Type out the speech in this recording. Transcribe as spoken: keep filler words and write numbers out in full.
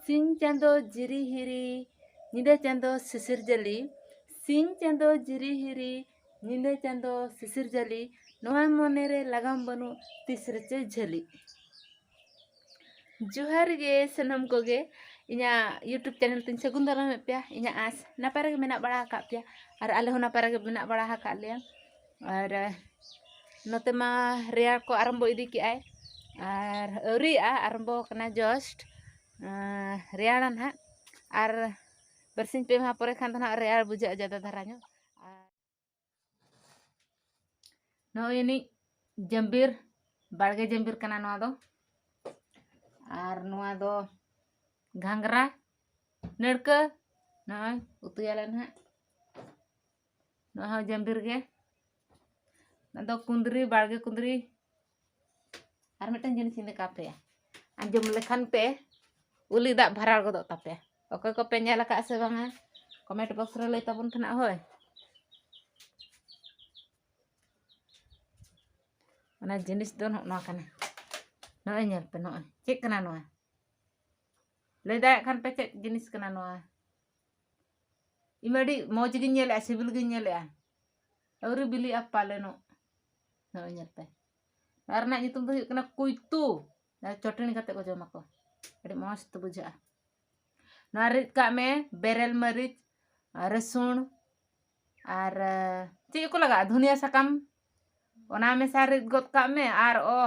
ᱥᱤᱧ ᱪᱟᱸᱫᱚ ᱡᱤᱨᱤ ᱦᱤᱨᱤ, ᱧᱤᱫᱟᱹ ᱪᱟᱸᱫᱚ ᱥᱤᱥᱤᱨ ᱡᱟᱹᱞᱤ᱾ ᱥᱤᱧ ᱪᱟᱸᱫᱚ ᱡᱤᱨᱤ ᱦᱤᱨᱤ, ᱧᱤᱫᱟᱹ ᱪᱟᱸᱫᱚ ᱥᱤᱥᱤᱨ ᱡᱟᱹᱞᱤ᱾ ᱱᱚᱣᱟ ᱢᱚᱱᱮ ᱨᱮ ᱞᱟᱜᱟᱢ ᱵᱟᱹᱱᱩᱜ, ᱛᱤᱥ ᱨᱮᱪᱚᱭ ᱡᱷᱟᱹᱞᱤᱜ᱾ ᱡᱚᱦᱟᱨ ᱜᱮ ᱥᱟᱱᱟᱢ ᱠᱚᱜᱮ, ᱤᱧᱟᱹᱜ YouTube channel ᱛᱤᱧ ᱥᱟᱹᱜᱩᱱ ᱫᱟᱨᱟᱢᱮᱫ ᱯᱮᱭᱟ᱾ ᱤᱧᱟᱹᱜ ᱟᱸᱥ ᱱᱟᱯᱟᱭ ᱨᱮᱜᱮ ᱢᱮᱱᱟᱜ ᱵᱟᱲᱟ ᱟᱠᱟᱫ ᱯᱮᱭᱟ, ᱟᱨ ᱟᱞᱮ ᱦᱚᱸ ᱱᱟᱯᱟᱭ ᱨᱮᱜᱮ ᱢᱮᱱᱟᱜ ᱵᱟᱲᱟ ᱟᱠᱟᱫ ᱞᱮᱭᱟ᱾ ᱟᱨ ᱱᱚᱛᱮ ᱢᱟ ᱨᱮᱭᱟᱲ ᱠᱚ ᱟᱨᱟᱢᱵᱚ ᱤᱫᱤ ᱠᱮᱜᱼᱟᱭ, ᱟᱨ ᱟᱹᱣᱨᱤᱭᱟᱜᱼᱟ, ᱟᱨᱟᱢᱵᱚ ᱠᱟᱱᱟ just᱾ ᱨᱮᱭᱟᱲᱟ ᱱᱟᱦᱟᱜ, ᱟᱨ ᱵᱟᱨᱥᱤᱧ ᱯᱮ ᱢᱟᱦᱟ ᱯᱚᱨᱮ ᱠᱷᱟᱱ ᱫᱚ ᱱᱟᱦᱟᱜ ᱨᱮᱭᱟᱲ ᱵᱩᱡᱷᱟᱹᱜᱼᱟ ᱡᱟᱫᱟ ᱫᱷᱟᱨᱟ ᱧᱚᱜ᱾ ᱟᱨ ᱱᱚᱜᱼᱚᱭ ᱟᱹᱱᱤᱡ ᱡᱟᱹᱢᱵᱤᱨ, ᱵᱟᱲᱜᱮ ᱡᱟᱹᱢᱵᱤᱨ ᱠᱟᱱᱟ ᱱᱚᱣᱟ ᱫᱚ᱾ ᱟᱨ ᱱᱚᱣᱟ ᱫᱚ ᱜᱷᱟᱸᱜᱽᱨᱟ, ᱱᱟᱹᱲᱠᱟᱹ, ᱱᱚᱜᱼᱚᱭ ᱩᱛᱩᱭᱟᱞᱮ ᱱᱟᱦᱟᱜ᱾ ᱱᱚᱣᱟ ᱦᱚᱸ ᱡᱟᱹᱢᱵᱤᱨ ᱜᱮ᱾ ᱱᱚᱣᱟ ᱫᱚ ᱠᱩᱸᱫᱽᱨᱤ, ᱵᱟᱲᱜᱮ ᱠᱩᱸᱫᱽᱨᱤ᱾ ᱟᱨ ᱢᱤᱫᱴᱟᱝ ᱡᱤᱱᱤᱥ ᱤᱧ ᱞᱟᱹᱭ ᱠᱟᱯᱮᱭᱟ, ᱟᱸᱡᱚᱢ ᱞᱮᱠᱷᱟᱱ ᱯᱮ ᱩᱞᱤ ᱫᱟᱜ ᱵᱷᱟᱨᱟᱲ ᱜᱚᱫᱚᱜ ᱛᱟᱯᱮᱭᱟ᱾ ᱚᱠᱚᱭ ᱠᱚᱯᱮ ᱧᱮᱞ ᱟᱠᱟᱫᱼᱟ ᱥᱮ ᱵᱟᱝᱟ, comment box ᱨᱮ ᱞᱟᱹᱭ ᱛᱟᱵᱚᱱ ᱯᱮ ᱱᱟᱜ ᱦᱳᱭ᱾ ᱚᱱᱟ ᱡᱤᱱᱤᱥ ᱫᱚ ᱱᱚᱜᱼᱚ ᱱᱚᱣᱟ ᱠᱟᱱᱟ᱾ ᱱᱚᱜᱼᱚᱭ ᱧᱮᱞ ᱯᱮ, ᱱᱚᱜᱼᱚᱭ ᱪᱮᱫ ᱠᱟᱱᱟ ᱱᱚᱣᱟ? ᱞᱟᱹᱭ ᱫᱟᱲᱮᱭᱟᱜ ᱠᱷᱟᱱ ᱯᱮ ᱪᱮᱫ ᱡᱤᱱᱤᱥ ᱠᱟᱱᱟ ᱱᱚᱣᱟ? ᱤᱧ ᱢᱟ ᱟᱹᱰᱤ ᱢᱚᱡᱽ ᱜᱤᱧ ᱧᱮᱞᱮᱜᱼᱟ, ᱥᱤᱵᱤᱞ ᱜᱤᱧ ᱧᱮᱞᱮᱜᱼᱟ᱾ ᱟᱹᱣᱨᱤ ᱵᱤᱞᱤᱜᱼᱟ ᱯᱟᱞᱮᱱᱚᱜ᱾ ᱱᱚᱜᱼᱚᱭ ᱧᱮᱞ ᱯᱮ᱾ ᱱᱚᱣᱟ ᱨᱮᱱᱟᱜ ᱧᱩᱛᱩᱢ ᱫᱚ ᱦᱩᱭᱩᱜ ᱠᱟᱱᱟ ᱠᱩᱭᱛᱩ᱾ ᱟᱨ ᱪᱚᱴᱱᱤ ᱠᱟᱛᱮ ᱠᱚ ᱡᱚᱢᱟ ᱠᱚ᱾ ᱟᱹᱰᱤ ᱢᱚᱡᱽ ᱛᱮ ᱵᱩᱡᱷᱟᱹᱜᱼᱟ᱾ ᱱᱚᱣᱟ ᱨᱤᱫ ᱠᱟᱜ ᱢᱮ, ᱵᱮᱨᱮᱞ ᱢᱟᱹᱨᱤᱪ, ᱟᱨ ᱨᱟᱹᱥᱩᱱ, ᱟᱨ, ᱮ, ᱪᱮᱫ ᱠᱚ ᱞᱟᱜᱟᱜᱼᱟ? ᱫᱷᱩᱱᱤᱭᱟᱹ ᱥᱟᱠᱟᱢ, ᱚᱱᱟ ᱢᱮᱥᱟ ᱨᱤᱫ ᱜᱚᱫ ᱠᱟᱜ ᱢᱮ᱾ ᱟᱨ ᱚ,